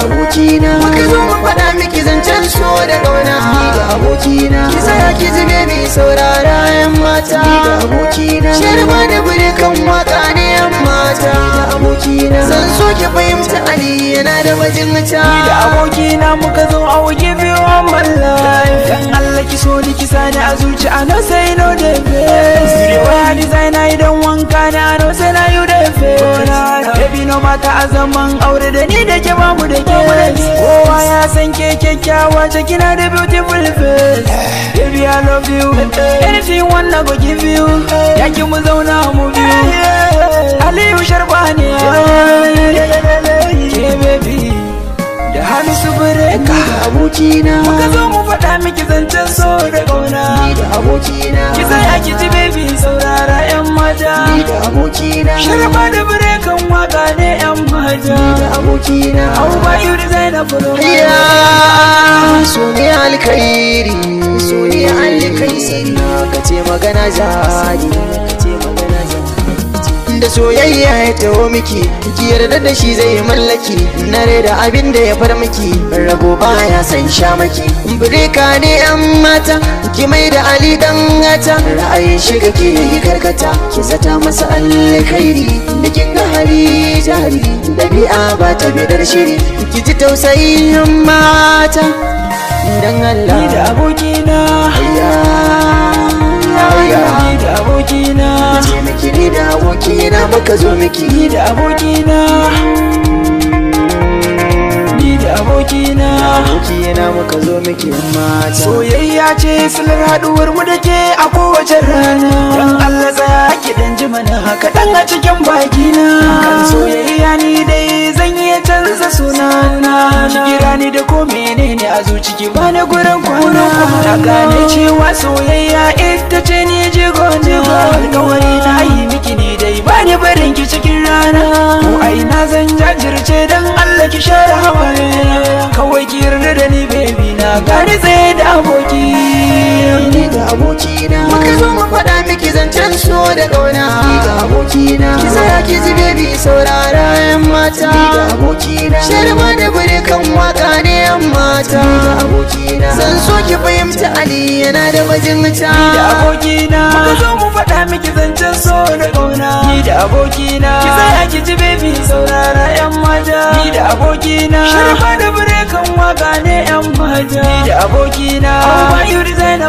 Abokina muka zo mu faɗa miki zancen so da ƙauna. Ni da abokina, ki tsaya ki ji, baby, saurara yan mata. Ni da abokina, Sharba da bure kan waka ne, yan mata. Ni da abokina, zan so ki fahimta, Ali yana da bajinta. Ni da abokina muka zo, I will give you all my life. Dan Allah ki so ni, ki sani a zuci, I know say no the best. You the wear designer, idan wanka na, I know say na you the best. Baby, no matter, a zaman aure da ni da ke bamu da ke. Kowa ya san ke kyakkyawa ce, kina da beautiful face. Baby, I love you. Anything you want, I go give you. Yaki mu zauna mu biyu. Aliyu Sharbani. Ke baby da Hamisu Breaker. Ni da abokina Muka zo mu faɗa miki zancen so da ƙauna. Ni da abokina. Ki tsaya ki ji, baby, saurara yan mata. Ni da abokina. Sharba da Breaker waka ne, yan mata. Ni da abokina. Au ba you designer for Ya so ne alkhairi, so ne alkhairi. Ka ce magana jari, ka ce magana jari. Da soyayya ya taho miki, ki yarda da shi, zai mallaki na da abin da ya far miki. Rago baya san sha maki. Breaker ne, yan mata, ki mai da Ali dan gata. Ra'ayin shiga ke yi karkata, ki zata masa alkhairi. Da kin ga hali jari, dabi'a ba ta bidar shiri, ki ji tausayin mata dan Allah. Ni da abokina. Ayya, ayya. Ni da abokina. Ce miki, ni da abokina muka zo miki. Ni da abokina. Ni da abokina. Abokina muka zo miki, mata. Soyayya ce silar haduwar mu da ke a kowace rana. Dan Allah tsaya ki dan ji mana haka dan a cikin bakina. Kan soyayya ni dai zan iya canza sunana. Ki kira ni da ko menene a zuci, ki bani gurin kwana. Na gane cewa soyayya ita ce ni jigo. Alkawari na yi miki, ni dai bani barin ki cikin rana. Ko ai na zan jajirce, dan Allah ki share hawaye. Kawai ki yarda da ni, baby, na gani tsaye da aboki. Ni da abokina muka zo mu faɗa miki zancen so da ƙauna. Ni da abokina, ki tsaya ki ji, baby, saurara yan mata. Ni da abokina, Sharba da bure kan waka ne, yan mata. Ni da abokina, zan so ki fahimta, Ali yana da bajinta. Ni da abokina muka zo mu faɗa miki zancen so da ƙauna. Ni da abokina, ki tsaya ki ji, baby, saurara yan mata. Ni da abokina, Sharba da Breaker waka ne, yan mata. Ni da abokina. Au ba you designer.